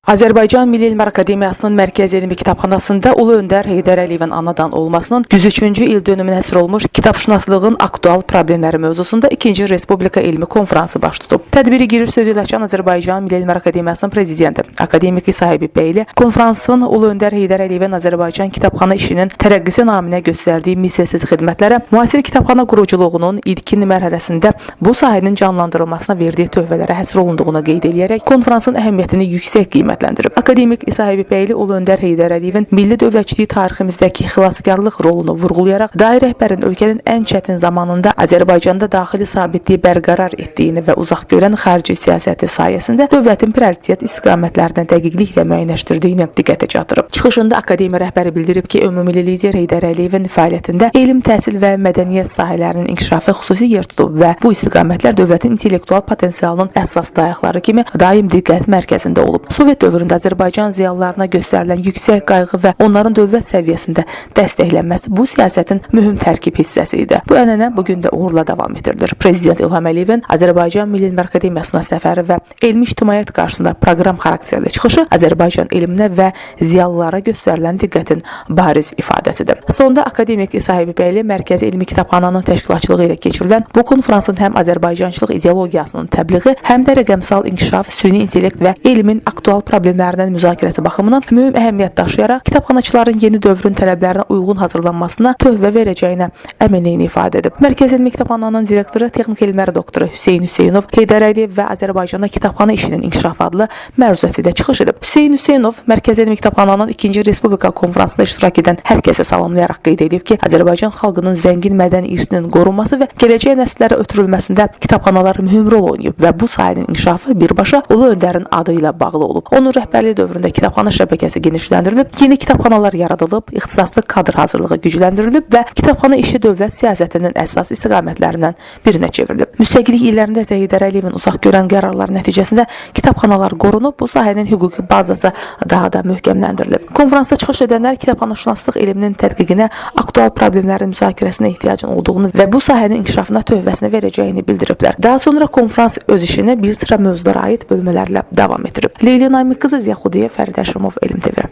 Azərbaycan Milli Elmlər Akademiyasının Mərkəzi Elmi Kitabxanasında Ulu Öndər Heydər Əliyevin anadan olmasının 103-cü il dönümünə həsr olunmuş kitabşünaslığın aktual problemləri mövzusunda 2-ci Respublika Elmi Konfransı baş tutub. Tədbiri giriş sözü ilə açan Azərbaycan Milli Elmlər Akademiyasının prezidenti akademik İsa Həbibbəyli konfransın Ulu Öndər Heydər Əliyevin Azərbaycan kitabxana işinin tərəqqisi naminə göstərdiyi misilsiz xidmətlərə, müasir kitabxana quruculuğunun ilkin mərhələsində bu sahənin canlandırılmasına verdiyi töhfələrə həsr olunduğunu qeyd eləyərək konfransın əhəmiyyətini yüksək qiymətləndirib. Akademik İsa Həbibbəyli Ulu Öndər Heydər Əliyevin milli dövlətçilik tariximizdəki xilaskarlıq rolunu vurğulayaraq dahi rəhbərin ölkənin ən çətin zamanında Azərbaycanda daxili sabitliyi bərqərar etdiyini və uzaq görən xarici siyasəti sayəsində dövlətin prioritet istiqamətlərini dəqiqliklə müəyyənləşdirdiyini diqqətə çatdırıb. Çıxışında akademiya rəhbəri bildirib ki, ümummilli lider Heydər Əliyevin fəaliyyətində elm, təhsil və mədəniyyət sahələrinin inkişafı xüsusi yer tutub və bu istiqamətlər dövlətin intellektual potensialının əsas dayaqları kimi daim diqqət mərkəzində olub. Sovet dövründə Azərbaycan ziyalılarına göstərilən yüksək qayğı və onların dövlət səviyyəsində dəstəklənməsi bu siyasətin mühüm tərkib hissəsi idi. Bu ənənə bu gün də uğurla davam etdirilir. Prezident İlham Əliyevin Azərbaycan Milli Elmlər Akademiyasına səfəri və elmi ictimaiyyət qarşısında proqram xarakterli çıxışı Azərbaycan elminə və ziyalılara göstərilən diqqətin bariz ifadəsidir. Sonda akademik İsa Həbibbəyli Mərkəzi Elmi Kitabxananın təşkilatçılığı ilə keçirilən bu konfransın həm Azərbaycançılıq ideologiyasının təbliği, həm də rəqəmsal inkişaf, süni intellekt və elmin aktual problemlərinin müzakirəsi baxımından mühüm əhəmiyyət daşıyaraq kitabxanaçıların yeni dövrün tələblərinə uyğun hazırlanmasına töhfə verəcəyinə əminliyini ifadə edib. Mərkəzi Elmi Kitabxananın direktoru, texniki elmlər doktoru Hüseyn Hüseynov Heydər Əliyev və Azərbaycanda kitabxana işinin inkişafı adlı məruzəsi ilə çıxış edib. Hüseyn Hüseynov Mərkəzi Elmi Kitabxananın 2-ci Respublika konfransında iştirak edən hər kəsə salamlayaraq qeyd edib ki, Azərbaycan xalqının zəngin mədəni irsinin qorunması və gələcək nəsillərə ötürülməsində kitabxanalar mühüm rol oynayıb və bu sahənin inkişafı birbaşa Ulu Öndərin adı ilə bağlı olub. Onun rəhbərliyi dövründə kitabxana şəbəkəsi genişləndirilib, yeni kitabxanalar yaradılıb, ixtisaslı kadr hazırlığı gücləndirilib və kitabxana işi dövlət siyasətinin əsas istiqamətlərindən birinə çevrilib. Müstəqillik illərində isə Heydər Əliyevin uzaq görən qərarları nəticəsində kitabxanalar qorunub, bu sahənin hüquqi bazası daha da möhkəmləndirilib. Konfransda çıxış edənlər kitabxanaşünaslıq elminin tədqiqinə, aktual problemlərin müzakirəsinə ehtiyacın olduğunu və bu sahənin inkişafına töhfəsini verəcəyini bildiriblər. Daha sonra konfrans öz işini bir sıra mövzulara aid bölmələrlə davam etdirib. Leyli Namiq qızı Ziya Xudiyev, Fərid Həşimov, Elm TV.